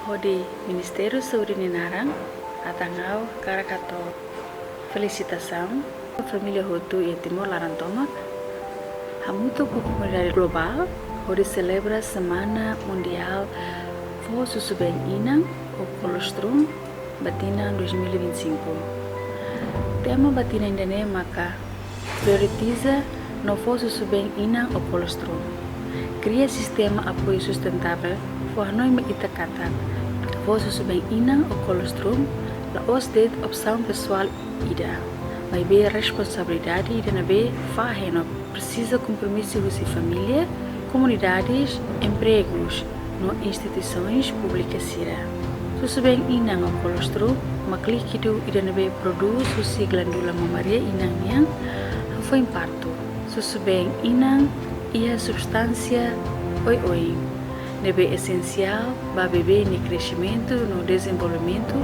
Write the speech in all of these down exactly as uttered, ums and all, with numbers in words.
Hodi Ministériu Saúde nia naran, atan ha'u hakarak hato'o felisitasaun ba família hotu iha Timor laran tomak, hamutuk ho komunidade globál, hodi selebra Semana Mundiál Fó Susubeen Inan ou Colostrum ba tinan dois mil e vinte e cinco. Tema ba tinan ida-ne'e maka Prioritiza no fó susubeen inan ou colostrum. Kria sistema apoiu sustentável. Fó hanoin ba ita katak fó susubeen inan ou colostrum la'ós de'it opsaun pesoál ida, maibé responsabilidade ida ne'ebé fahe no presiza kompromisu husi família, komunidades, empregus, no instituisoens públikas sira. Susubeen inan ou colostrum mak líkidu ida ne'ebé prodús husi glándula mamária inan nian hafoin partu. Susubeen inan iha substánsia oioin ne'ebé esensiál ba bebé nia kresimentu no dezenvolvimentu,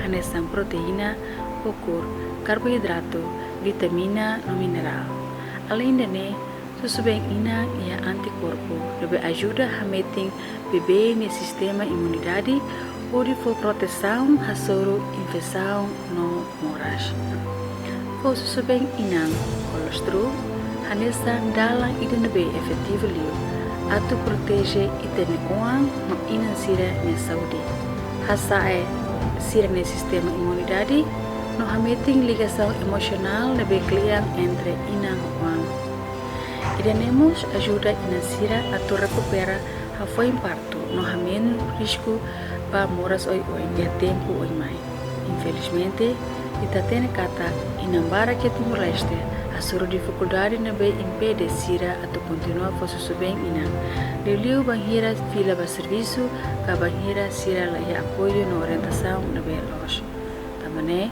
hanesan proteína, kókor, karboidratu, vitamina no minerál. Aleinde ne'e, susubeen inan iha antikorpu ne'ebé ajuda hametin bebé nia sistema imunidade hodi fó protesaun hasoru infesaun no moras. Fó susubeen inan ou colostrum hanesan dalan ida ne'ebé efetivu liu atu proteje ita-nia oan no inan sira-nia saúde, hasa'e sira-nia sistema imunidade no hametin ligasaun emosionál ne'ebé kle'an entre inan ho oan. Ida-ne'e mós ajuda inan sira atu rekupera hafoin partu no hamenus risku ba moras oioin iha tempu oin mai. Infelizmente, ita hatene katak inan barak iha Timor-Leste hasoru difikuldade ne'ebé impede sira atu kontinua fó susubeen inan, liuliu bainhira fila ba servisu ka bainhira sira la iha apoiu no orientasaun ne'ebé loos. Tanba ne'e,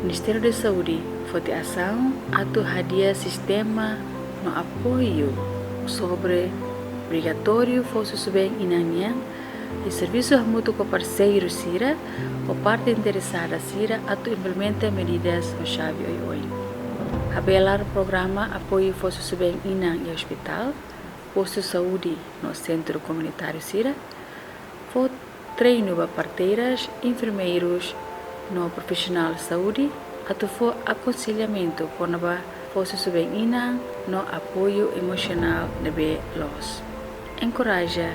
Ministériu Saúde foti asaun atu hadi'a sistema no apoiu sobre obrigatóriu fó susubeen inan nian, i servisu hamutuk ho parseiru sira ou parte interesada sira atu implementa medidas ho xave oioin. Habelar programa apoiu fó susubeen inan iha ospitál, postu saúde no sentru komunitáriu sira. Fó treinu ba parteiras, enfermeirus no profisionál saúde atu fó akonselhamentu kona-ba fó susubeen inan no apoiu emosionál ne'ebé loos. Enkoraja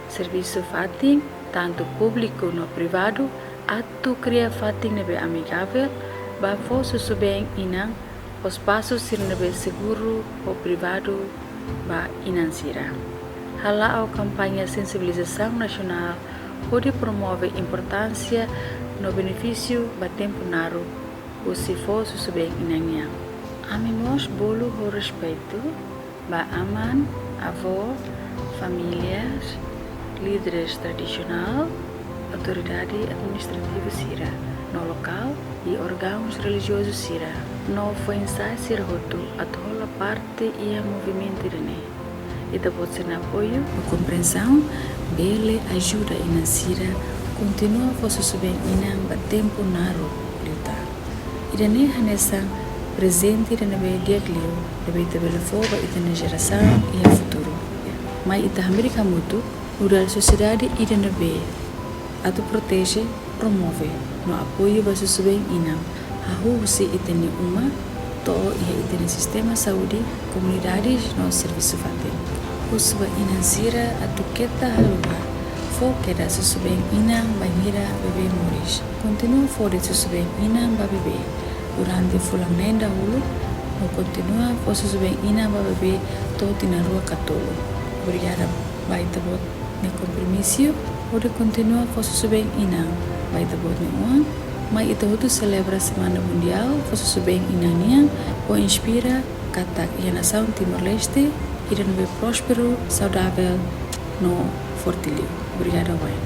servisu fatin, tantu públiku no privadu, atu kria fatin ne'ebé amigavel ba fó susubeen inan, ho espasu sira ne'ebé seguru ho privadu ba inan sira. Hala'o kampaña sensibilizasaun nasionál hodi promove importánsia no benefísiu ba tempu naruk husi fó susubeen inan nian. Ami mós bolu ho respeitu ba aman, avó, famílias, líderes tradisionál, autoridade administrativa sira no lokál i órgauns relijiozu sira no foin-sa'e sira hotu atu hola parte iha movimentu ida-ne'e. Ita-boot sira-nia apoiu no komprensaun bele ajuda inan sira kontinua fó susubeen inan ba tempu naruk liután. Ida-ne'e hanesan prezente ida ne'ebé di'ak liu ne'ebé ita bele fó ba ita-nia jerasaun iha futuru. Mai ita hamriik hamutuk nu'udar sosiedade ida ne'ebé atu proteje, promove no apoiu ba susubeen inan, hahú husi ita-nia uma to'o iha ita-nia sistema saúde, komunidades no servisu fatin. Husu ba inan sira atu keta haluha fó kedas susubeen inan bainhira bebé moris. Kontinua fó de'it susubeen inan ba bebé durante fulan neen dahuluk, no kontinua fó susubeen inan ba bebé to'o tinan rua ka tolu. Obrigada ba ita-boot nia kompromisu hodi kontinua fó susubeen inan ba ita-boot nia oan. Mai ita hotu selebra Semana Mundiál Fó Susubeen Inan nian, hodi inspira katak iha nasaun Timor-Leste ida ne'ebé prósperu, saudavel no forte liu. Obrigada wa'in.